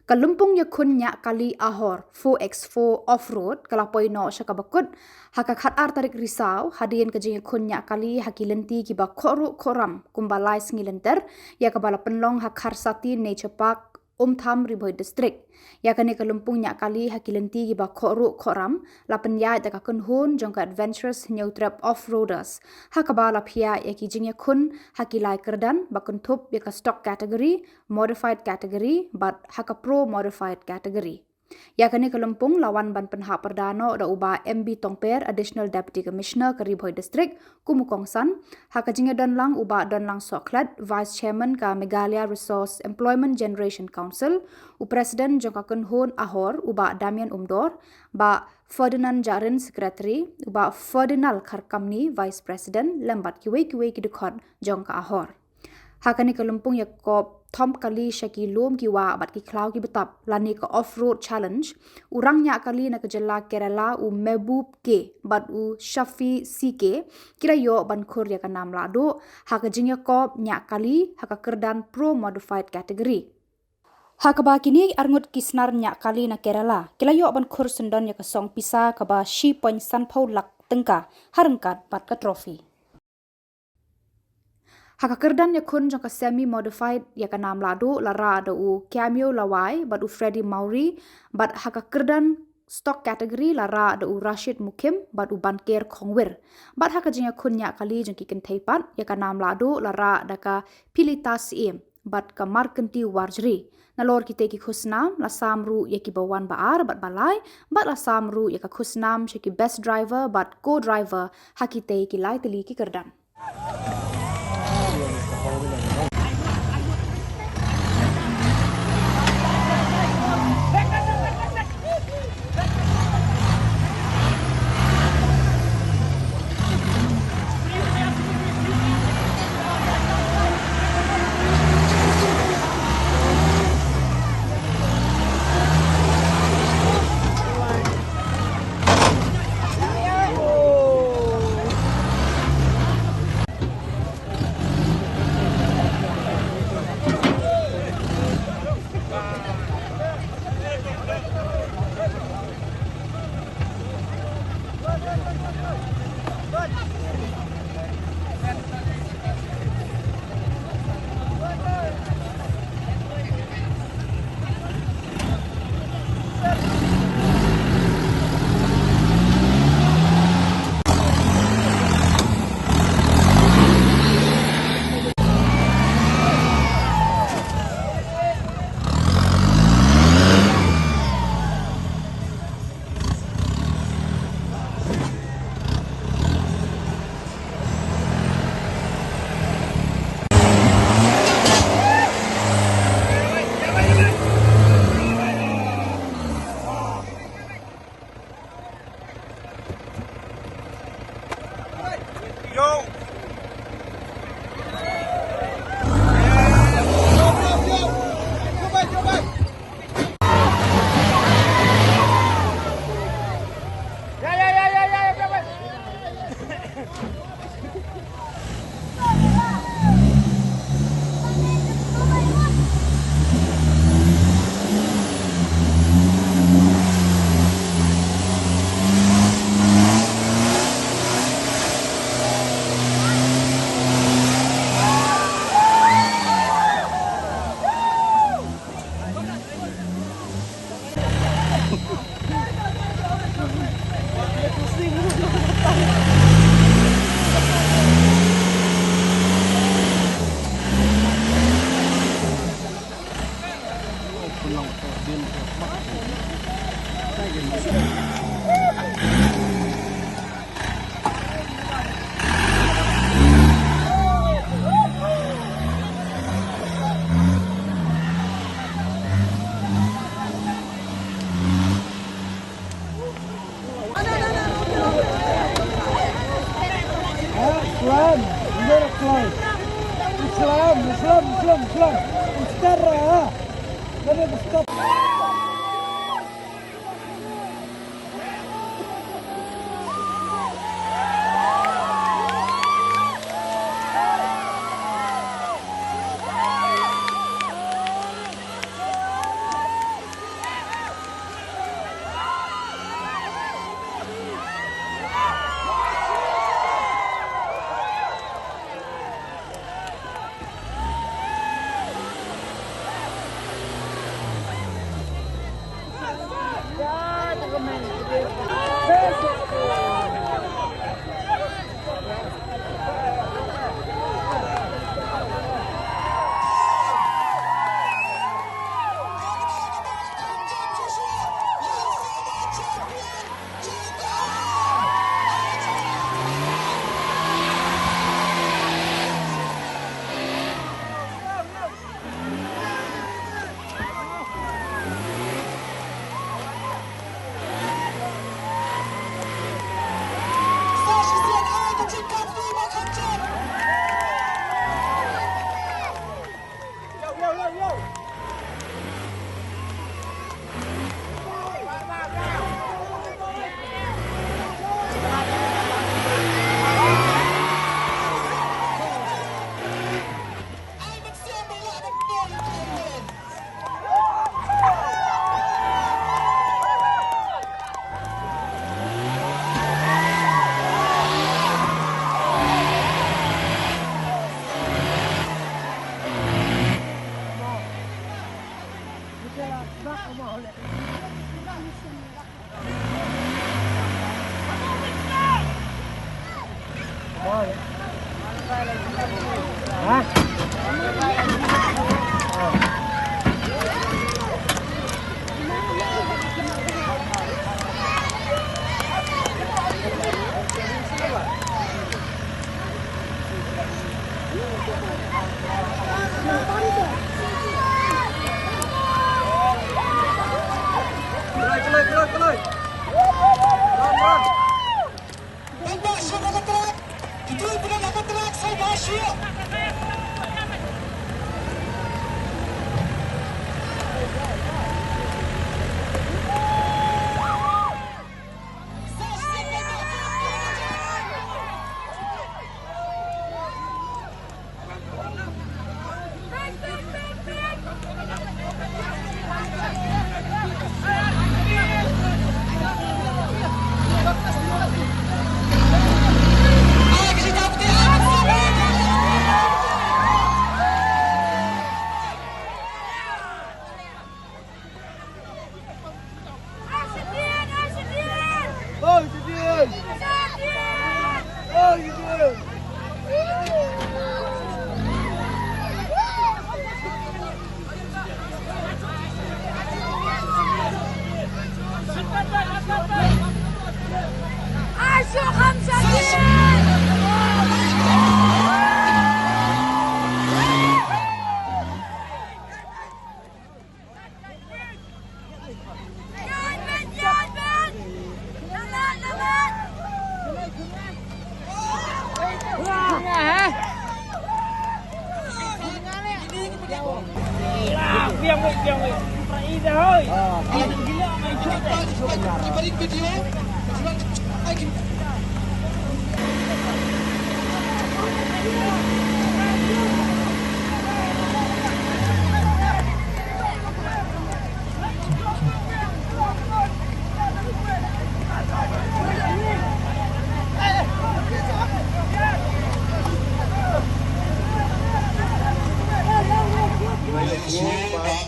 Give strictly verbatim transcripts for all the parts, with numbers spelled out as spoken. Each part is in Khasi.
Ka lympung ïakhun ñiah kali Ahor four X four Off-Road ka la poi noh sha kaba kut ha ka khatar tarik Risaw, hadien ka jingïakhun ñiah kali ha ki lynti kiba khohruh khohram kumba lai sngi lynter, ïa kaba la pynlong ha Kharsati Nature Park, Umtham, Ri Bhoi District. Ïa kane ka lympung ñiah kali ha ki lynti kiba khohruh khohram la pynïaid da ka kynhun jong ka Adventurous Hynñiewtrep Off-Roaders, ha kaba la phiah ïa ki jingïakhun ha ki lai kyrdan ba kynthup ïa ka Stock Category, Modified Category bad ha ka Pro Modified Category. Ïa kane ka lympung la wan ban pynhap pyrda noh da u Bah M B Tongper, Additional Deputy Commissioner ka Ri Bhoi District, kum u kongsan, ha ka jingïadon lang u Bah Donlang Sohkhlet, Vice Chairman ka Meghalaya Resource Employment Generation Council, u President jong ka kynhun Ahor u Bah Damian Umdor, Bah Ferdinand Jarin, Secretary, u Bah Ferdinand Kharkamni, Vice President, lem bad kiwei kiwei ki dkhot jong ka Ahor. Ha kane ka lympung ïakob thom kali sha ki lum ki wah bad ki khlaw ki btap lane ka Off-Road Challenge, u rang ñiah kali na ka jylla Kerala u Mehboob K bad u Shafi C K ki la ïoh ban khur ïa ka nam lahduh ha ka jingïakob ñiah kali ha ka kyrdan Pro Modified Category. Ha kaba kine arngut ki snar ñiah kali na Kerala ki la ïoh ban khur syndon ïa ka song pisa kaba shi point sanphew lak tyngka, ha ryngkat bad ka trophy. Ha ka kyrdan ïakhun jong ka Semi Modified, ïa ka nam lahduh la rah da u Kiamio Lawai bad u Freddy Mawrie, bad ha ka kyrdan Stock Category la rah da u Rashid Mukim bad u Banker Khongwir. Bad ha ka jingïakhun ñiah kali jong ki kynthei pat, ïa ka nam lahduh la rah da ka Pilita Syiem bad ka Markynti Warjri. Nalor kitei ki khusnam la sam ruh ïa kiba wan ba ar bad ba lai, bad la sam ruh ïa ka khusnam sha ki Best Driver bad Co-Driver ha kitei ki lai tylli ki kyrdan. Islam, islam, islam, islam, islam. Ustaz, ah. Mana ustaz?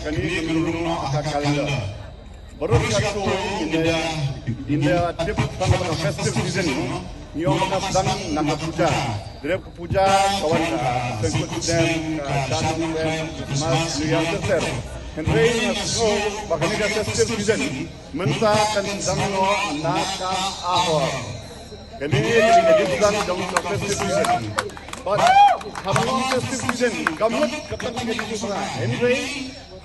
Kane ka lum noh ha ka calendar. Baroh shi katta ynda, ynda tip tang ba ka festive season, ngi ong ba ka sdang na ka puja. Dep ka puja ka wan ka sngewthuh snem, ka Shadnam, Christmas, New Year, ter ter. Hynrei nga sngew ba kane ka festive season mynta kan sdang noh na ka Ahor. Kane ka dei ka dei sdang jong ka festive season. Bad haba ngi ong festive season, ka mut ka pat ka dei sdang. Hynrei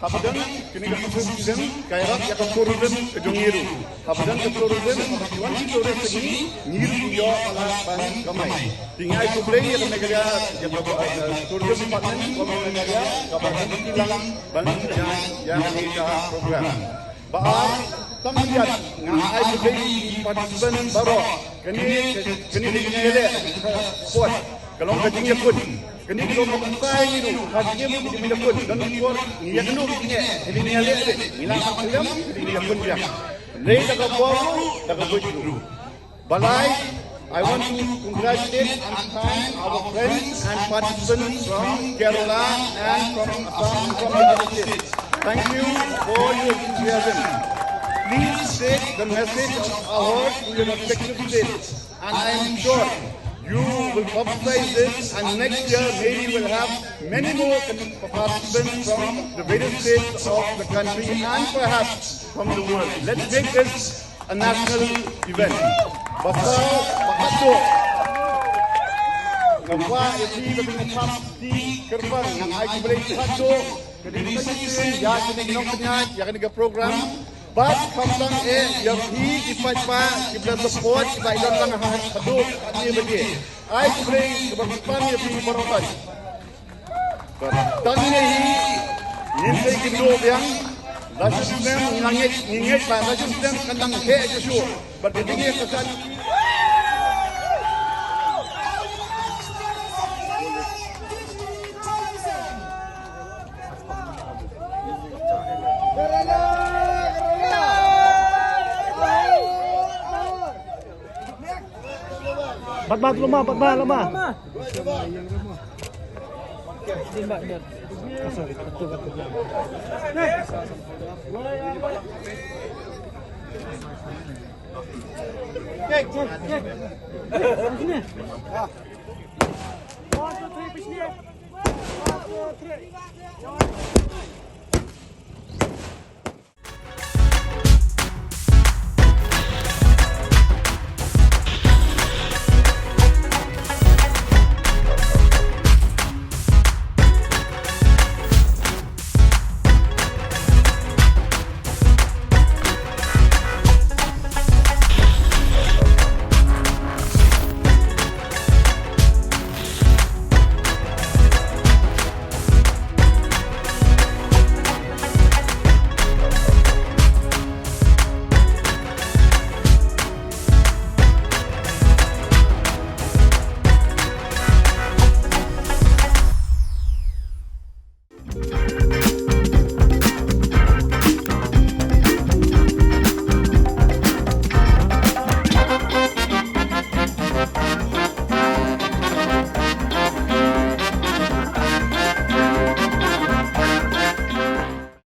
haba dang kane ka festive season ka ïarap ïa ka tourism ka jong ngi ruh. Haba dang ka tourism, haba ki wan ki tourist, ngi, ngi ruh ngi ïoh lad ban kamai. Te ngi ai khublei ïa ka Meghalaya, ïa ka, eh, Tourism Department ka Meghalaya kaba dang pynlang ban ïa, ïa kane ka program. Ba ar, tang ïa nga ai khublei ïa ki participant baroh. Kane, kane ka jingïaleh, eh, sport ka long ka jingïakut. Kane ka long ka pynshai ngi ruh ha ka jingïakut. Don por ngi ïakynduh ngi ïaleh, ngi la ka pynlem, ngi ïakut biang. Lei da ka bor ruh, da ka buit ruh. Balai, I want to congratulate and thank our friends and participants from Kerala and from Assam and from the other states. Thank you for your enthusiasm. Please take the message of Ahor to your respective states, and I am sure you will publicize this, and next year maybe we'll have many more participants from the various states of the country and perhaps from the world. Let's make this a national event. Ba saw, ba khadduh. Nga kwah ïa phi ba phin thap kti kyrpang, nga ai khublei khadduh. Ka dei ka shisien ïa kane ka nongpynïaid, ïa kane ka program. Bad khamtam eh ïa phi ki paidbah kiba la support, kiba ïadon lang ha, haduh katne baje. Ai khublei kaba kyrpang ïa phi baroh. Tang ne hi ngin sa ïakynduh biang. La shisnem ngi la ngeit, ngi ngeit ba la shisnem kan dang heh shuh shuh. Bad ka jingeh ka san. Bat bat lama, bat bat lama.